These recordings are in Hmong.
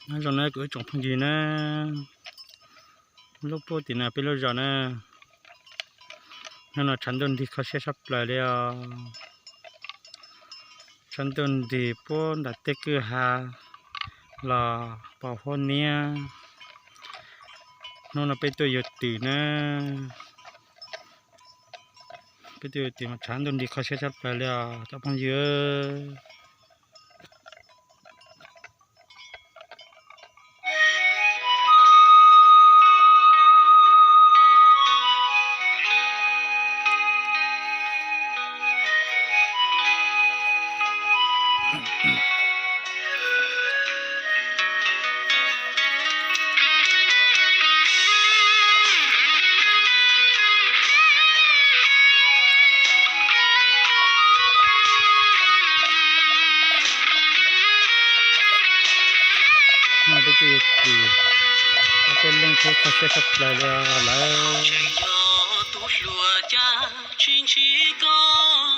Nyob zoo na kuv ib tsoom phooj ywg na, lub puag tim no peb lub zos na, hnub no tshav ntuj nrig kho siab tshaj plaws li os. Tshav ntuj nrig puag nram tej kwj ha los pos huab niab. Hnub no peb tuaj yug twm na, peb tuaj yug twm mas tshav ntuj nrig kho siab tshaj plaws li os cov phooj ywg. Peb twb yog tim, ob peb leeg thiab kho siab tshaj plaws li lawm. Tseem yog tus hluas cas tsis ntsib koj,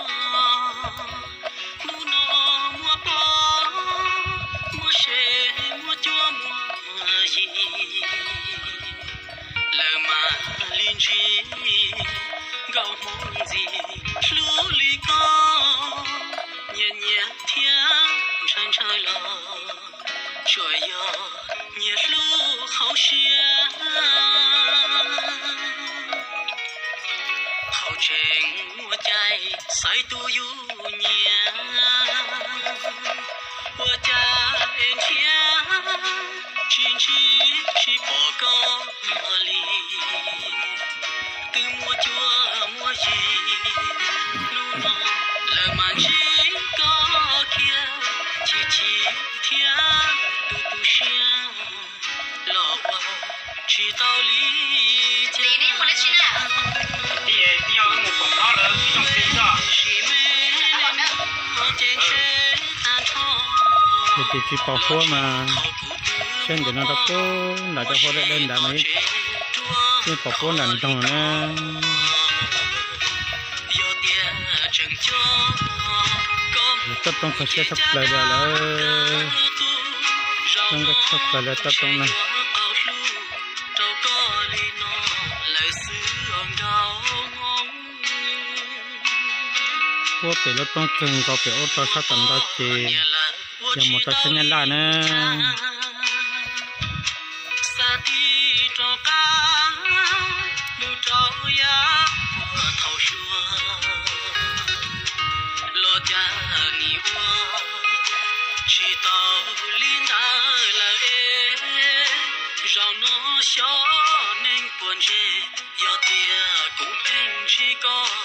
hnub no muaj pog muaj sev muaj cuab muaj yig, lawv mam li ntsib nkauj hmoob ntxim hlub li koj, nyias nyias thiab ntshaw ntshaw los tsuas yog nyias hlub hauv siab. Thaum tseem muaj cai xaiv tus yus nyiam, ua cas es nrhiav tsis ntsib tsis pom koj li. Twb muaj cuab muaj yig, hnub no lawv mam ntsib koj kiag, chim chim thiab tu tu siab los ua tsis tau li cas. Yog tias tsis pom huab mas saib ntawm no rau puag nram cov huab dawb dawb ntawd mas yeej pom puab nram nroog na. Toj roob kho siab tshaj plaws li lawm, zoo nkauj tshaj plaws li toj roob na. Puab pem lub roob kawg nkaus pem ub rau sab tom ntej ces yog mus rau sab Nyab Laj na.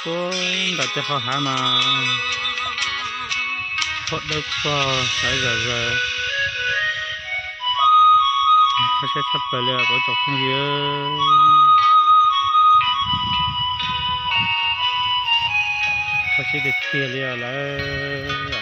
Puab nram tej qhov hav mas huab dawb paug sawv zom zaws. Kho siab tshaj plaws li kuv tsoom phooj ywg, kho siab tiag tiag li lawm.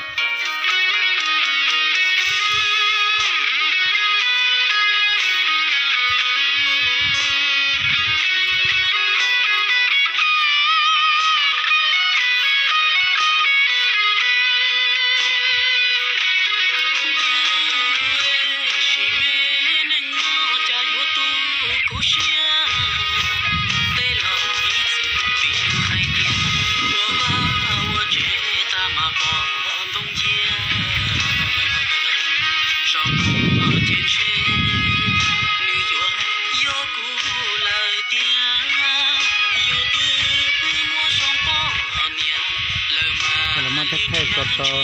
Lawv muab thaij thaij tso rau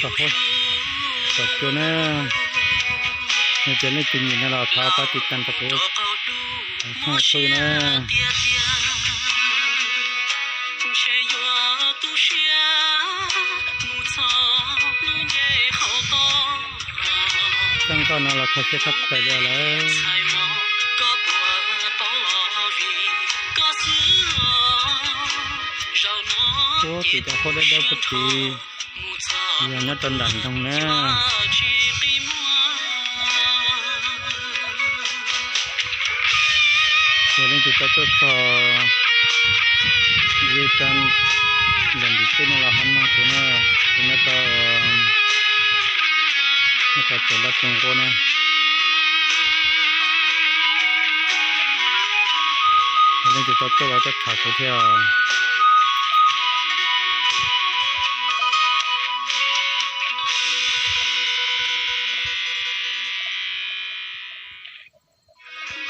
saum huab saum cua na. Yog tias leej twg nyiam no los thov pab tiv tas rau kuv tshooj YouTube na. Txoj nkoj no los kho siab tshaj plaws li lawm. Puag tim cov huab dawb dawb puag tim, yog nyob rau nram nroog na. Yog leej twg tau tuaj txog, yog rau nram ntim tej no los ho nug kuv na, kuv nyob rau Cov tsev npaj txog nqua na. Leej twg tau tuaj los tuaj tham kuv thiab os.